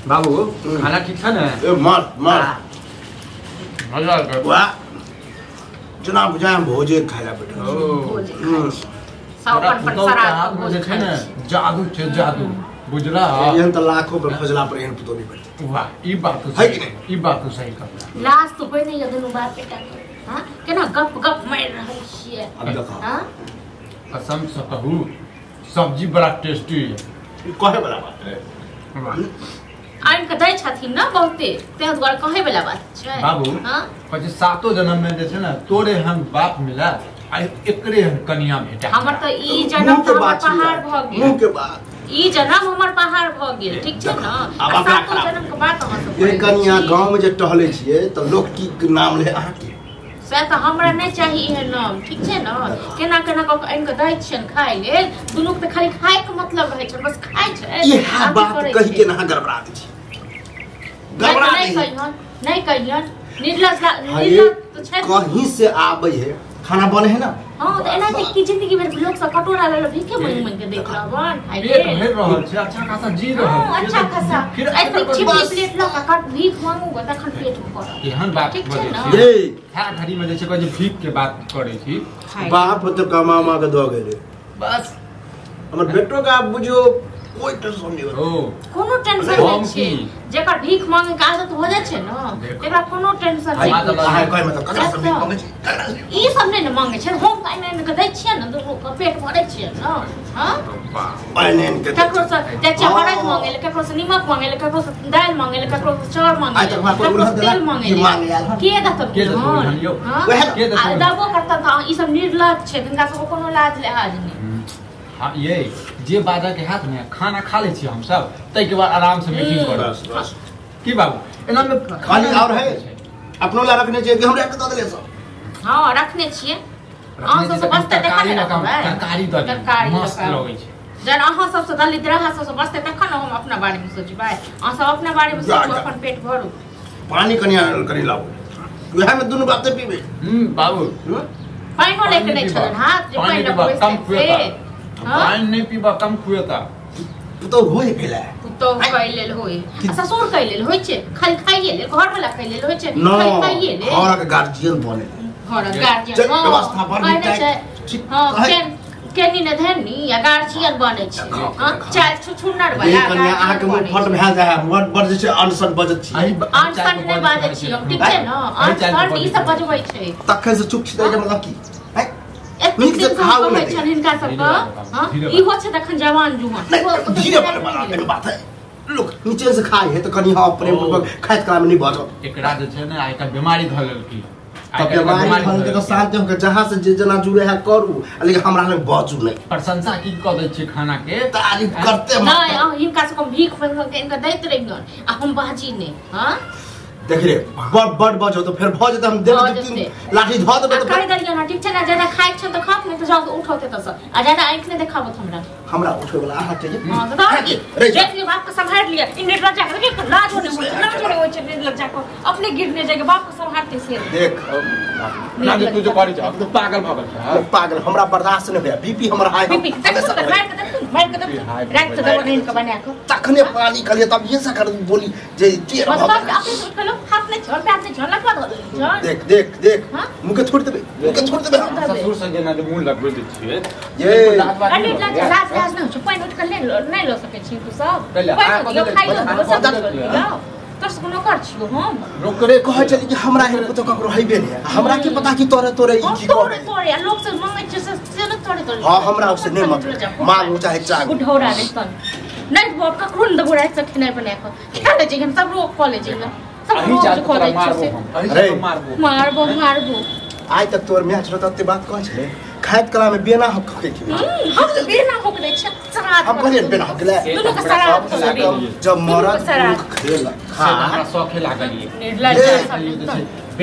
बाबू खाना ठीक छ ने? ए मस्त मस्त मजा आ गया। वाह जना बुझाय हम भोजे खाय ला बैठल छी। भोजे खाइ छी सब अपन अपन सराध भोजे छै ने, जादू छै जादू, बुझला? एहन त लाखों पर खोजला पर एहन पुतोह नहीं भेटतै। वाह ई बात तो है कि नहीं? ई बात तो सही कहला। लाज तो होय नहीं दुनू बाप बेटा के। हां केना गप गप मारि रहल छियै। अब देखो हां कसम से कहू सब्जी बड़ा टेस्टी है। ई कहे वाला बात है। आनि के दै छथिन ना बहुते, तें दुआरे कहे वाला बात छै बाबू। हां कहै छै सातो जन्म में जे छै ने तोरे हम बाप मिला आ एकरे हम कनिया भेटा। हमर त ई जन्म के बात पहाड़ भ गेल, मुंह के बात ई जन्म हमर पहाड़ भ गेल, ठीक छै ना? आब सातो जन्म के बात अहाँ सब ये कनिया गांव में जे टहले छियै त लोक की नाम ले अहाँ के? से त हमरा नहीं चाहिए एहन नाम, ठीक छै ना? केना केना क के आनि के दै छियन खाय लेल, दुनू के त खाली खाय के मतलब रहै छै, बस खाय छै। इएह बात कहि के ना गड़बड़ा दै छी, गड़बड़ा नहीं कहियन, नहीं कहियन, निर्लज निर्लज तो छै। कहीं से आबै है खाना बने है ना? हां त एना छै कि जिंदगी भर लोग सब कटोरा ले ले भीखे मांग मांग के देख रहबन खाय पेट भरि रहल छै, अच्छा खासा जी रहल छै, अच्छा खासा फिर एते छिपली प्लेट ल के कट भीख मांगू तखन पेट भरत। एहन बात ठीक छै ना? ये खा घड़ी में जे छै कहै छै भीख के बात करै छी। बाप त कमा मा के द गेलै बस, हमर बेटो के आप बुझियो कोई टेंशन नहीं हो, कोनो टेंशन नहीं छै। जेकर भीख मांगे के आदत हो जाय छै ना तेकरा कोनो टेंशन नहीं। अहाँ कहै मतलब ककरा से भीख मांगे छै? ई सब नहीं ने मांगे छै, हम आनि आनि के दै छियै ने दुनू के पेट भरै छियै ना। हां आनि आनि के ककरो से जाइ छियै हरद मांगे ले, ककरो से निमक मांगे ले, ककरो से दालि मांगे ले, ककरो से चाउर मांगे ले, ककरो से तेल मांगे ले, के देतन? हां दबो करतन त ई सब निर्लज छै, तिनका सब कोनो लाज लिहाज नहीं। हाँ ये जे बाजा के हाथ में खाना खा ले छी हम सब, तै के बाद आराम से मीटिंग करब। की बाबू एना में खाली और है अपनो ला रखने छियै कि हमरा के द देले सब? हां रखने छियै, अहाँ सब से बचतै तखन ने रखबै। तरकारी द तरकारी मस्त लगै छै। जब अहाँ सब से दलित रहा सब से बचतै तखन हम अपना बारे में सोचबै। अहाँ सब अपना बारे में सोचू, अपन पेट भरू। पानी कनी कनी लाओ, उहे में दुनू बाते पीबे। बाबू पानिओ लेके नहीं छलन हाथ जे पानि पीबा कम खुएता, पानि नहीं पीबा कम खुएता। पुतोह होय गेलै, पुतोह कहि लेल होय, ससुर कहि लेल होय छै, खाली खाइए लेल, घर वाला खाइ लेल होय छै, खाली खाइए लेल। घरक गार्जियन बने, घरक गार्जियन व्यवस्था बड़ छै। हां केनी ने धनी या गार्जियन बने छै। हां चाल छुछुनर वाला कन्या अहाँ के मुंह फट भए जाय है, बड़ बड़ जे छै अनसन बजत छी। अनसन नहीं बाजै छी हम, ठीक छै ना? अनसन ई सब बजबै छै तखन से चुप छी के मतलब की? नीक से खाउ नै छन हिनका सब के। हां ई हो छै तखन जवान जुआन धीरे बड़ा एगो बात है, लोग नीचे से खाय है त कनी हां प्रेम पूर्वक खाइत कला में नहीं बजत। एकरा जे छै ने आइ काल्हि बीमारी धऽ लेलकी, त बीमारी धऽ के त शांत हो के जहां से जे जना जुड़े है करू, लेकिन हमरा लग बजू नहीं। प्रशंसा की क दै छै खाना के तारीफ करते नहीं, हिनका सब के भीख मांग के इनका दैत रहियन आ हम बाजी नहीं। हां देख रे बड़ बड़ बजो तो फिर भ जेतै, हम देब दू तीन लाठी धऽ देबै त कहि देलियै ना, ठीक छै ना? ज्यादा खाइ छै त खात, नहीं त जाओ उठौते त सब, आ ज्यादा आंखि नहीं देखाबत हमरा, हमरा उठै वाला अहाँ के। हां त देख लियो बाप के संभाल लिया, इ निर्लज्जा के देख लाज होने होय, लाज होने होय छै निर्लज्जा को, अपने गिरने जाके बाप के संभालते से। देख ना तू जो करै छ तू पागल भ गेल छ, पागल हमरा बर्दाश्त नहीं होया, बीपी हमर हाई, बीपी मार के देख, मार के देख, राख त दबो नहीं के बना के तखने पानी कहलिए तब ये से कर बोली जे टेर भ गेल। अपने उठलो हाथ नहीं छल, पैर नहीं छल, लटवा धऽ देली छल। देख देख देख मुंह के छोड़ देबे, मुंह के छोड़ देबे। ससुर से जेना जे मुंह लगबै दै छियै ये अरे लाज लाज लाज नहीं छै, पानि उठ के ले नहीं ल सकै छी तू सब, पानि लियो खाइ लो सब तोर से कोनो कर छियो हम रोकरे कहै छली कि हमरा एहन पुतोह ककरो हैबे नहीं, हमरा के पता कि तोरे तोरे ई की तोरे तोरे आ लोग से मांगै छै से न तोरे तोरे। हां हमरा से नहीं मतलब मांगू चाहे चाहू बुढ़ौरा रहतन नहीं बाप ककरो न देबो राति से खेनाइ बना के खा ले जइहन सब रोक क ले जइहन सब रोक क दै छै अरे मारबो मारबो। आइ तक तोर मैच रहत ते बात कहै छले खाइत कला में बेना हक के की हम त बेना हक दै छै सराद हम कहलिए बेना हक ले दुनू के सराद जब मरद भूख खेल खा हमरा शौखे लागल ये निर्लज्ज सब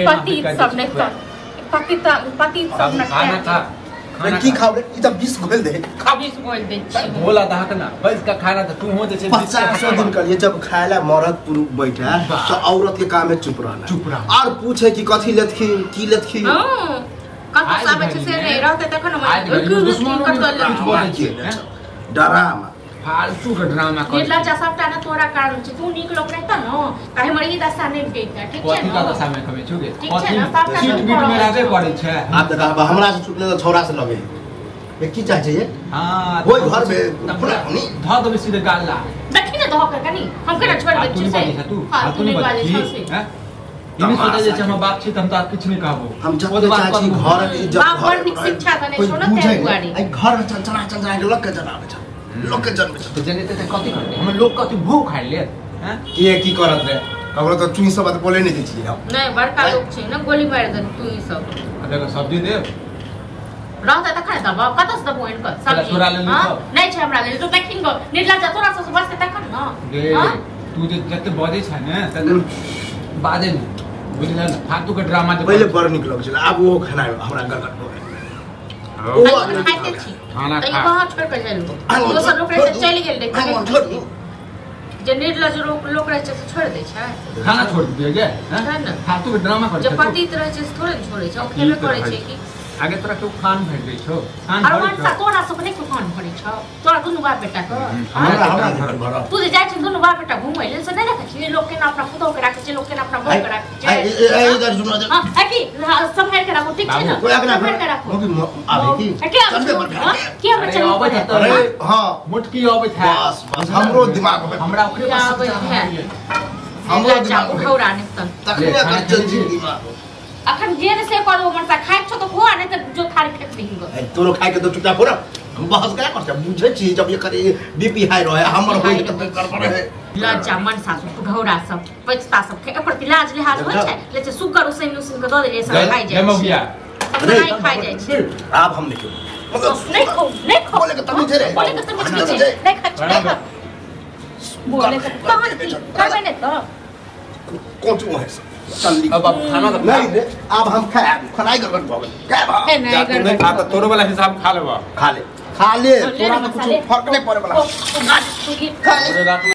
पति सब नहीं त पति त पति सब न खाना खा खाना की खाव रे ई त 20 घोल दे खा 20 घोल दे छी भोला दहक ना बस का खाना त तू हो जे छै 50 दिन करिए जब खायला मरद पुरुष बैठा तो औरत के काम है चुप रहना, चुप रहना और पूछे कि कथी लेतखिन की लेतखिन। हां कत आबै छै से नहीं रहते तखन हम दुश्मन डरामा फालतू के ड्रामा कर निर्लज्जा सबटा ना तोरा कारण छै। तू नीक लोक रहता न त हमर ई दशा नै भेटता। ठीक छै कथी न का दशा में कमे छुगे ठीक छै न सबटा सीट बीट में रहबे करै छै। आब तऽ हमरा से छुटले तऽ छौरा से लगे ये की चाहे छै ये? हां ओइ घर में खुला खुनी ध देबै सीधे गाल ला देखी न धऽ के कनी हम केना छोड़ दै तू छियै नहीं से तू फालतू तू नहि नहीं बाजै बाजै छौ से। हैं ई नहीं सोचै जे हमर बाप छी त हम त किछु नहीं कहबो। हम जते चाहै छी घर के इज्जत बाप बड़ नीक शिक्षा देने छौ न तै दुआरे। आई घर में चंचला चंचला के लोक के जनाबै छै लोक के जन्म छै त जनेते त कथी करतै हमर लोक कथी भूख खाइ लेत हैं के की करत रे ककरो त चुई सब बात बोले नहीं दै छियै हम। नहीं बड़का लोक छै न गोली मारि देत तू ई सब। देखो सब्जी देब रहतै तखन देबौ कतऽ से देबौ आनि कऽ सब्जी तोरा लेल हाँ? नहीं छै हमरा लेल तो देखिन गो निर्लज्जा तोरा सब से बचतै तखन न। गे हाँ? तू जे जते बजै छै ने तते बाजै ने बुझल ने फालतू के ड्रामा जे पहिले बड़ नीक लगै छलै आब ओहो खेनाइ हमरा गड़गड़ भऽ गेल। ओ खाइते खाइते छी खाना तऽ ई खा कहाँ छोड़ि कऽ चलि दोसर लोक रहै छै चलि गेल रहै जे निर्लज्ज लोक रहै छै से छोड़ि दै छै खाना छोड़ दियै गे है ने। फालतू के ड्रामा करै जे छै पतित रहै छै से थोड़े ने छोड़ै छै ओ खेबे करै छै कि आगे तोरा केओ खान भरि दै छौ खान आर भरै मनसा छौ तोरा सब नहि केओ कान भरै छौ तोरा दुनू बाप बेटा के हमरा हमरा भरब तू जे जाइ छै दुनू बाप बेटा घुमै लेल से नहि देखै छियै लोक केना अपना पुतहु के राखै छै लोक केना अपना बहू के राखै छै। इधर सुनो हाँ है कि सम्हारि के राखू ठीक छै न कोई अगला सम्हारि के राखू आबे की है कि आबै चलबे छौ? पर हाँ? की हमरा अरे चलबे अबै पड़त? है अरे हां मोटकी अबैत है बस बस हमरो दिमाग में हमरा ओकरे पास आबै है। हमरो लज्जा दिमाग में उठौरा नहि तन तखने कर चल दिमाग अखन जे ने से करू मनसा खाइ छौ तऽ खुआ नहि तऽ जो थारी फेंक दही गो। तोरो खाइ के तो चुपचाप हो ना हम बहस करा कर बुझै छी जब ये करे बीपी हाई रहे हमर होई त गड़बड़ है। लज्जा मनसा सब ढौरा सब पैचता सब के एकर लाज लिहाज होइ छै ले छै सुगर उसिन उसिन के दऽ देलियै सब खाइ जाइ गे मौगिया सब नहि खाइ जाइ छै। आब हम नहीं मतलब नहीं खाऊ नहीं खाऊ बोले के तमीज रे बोले के तमीज छै नहीं खा नहीं खा बोले के तहन की करबै नहि तऽ कोचू है चल अब अब खाना तो नहीं रे अब हम खाएब खानाइ गड़बड़ भऽ गेल खाएब जा तू नहीं खा त तोरो वाला हिसाब खा लेबा खा ले तोरा तो कुछ फर्क नहीं पड़े वाला खा खा ले।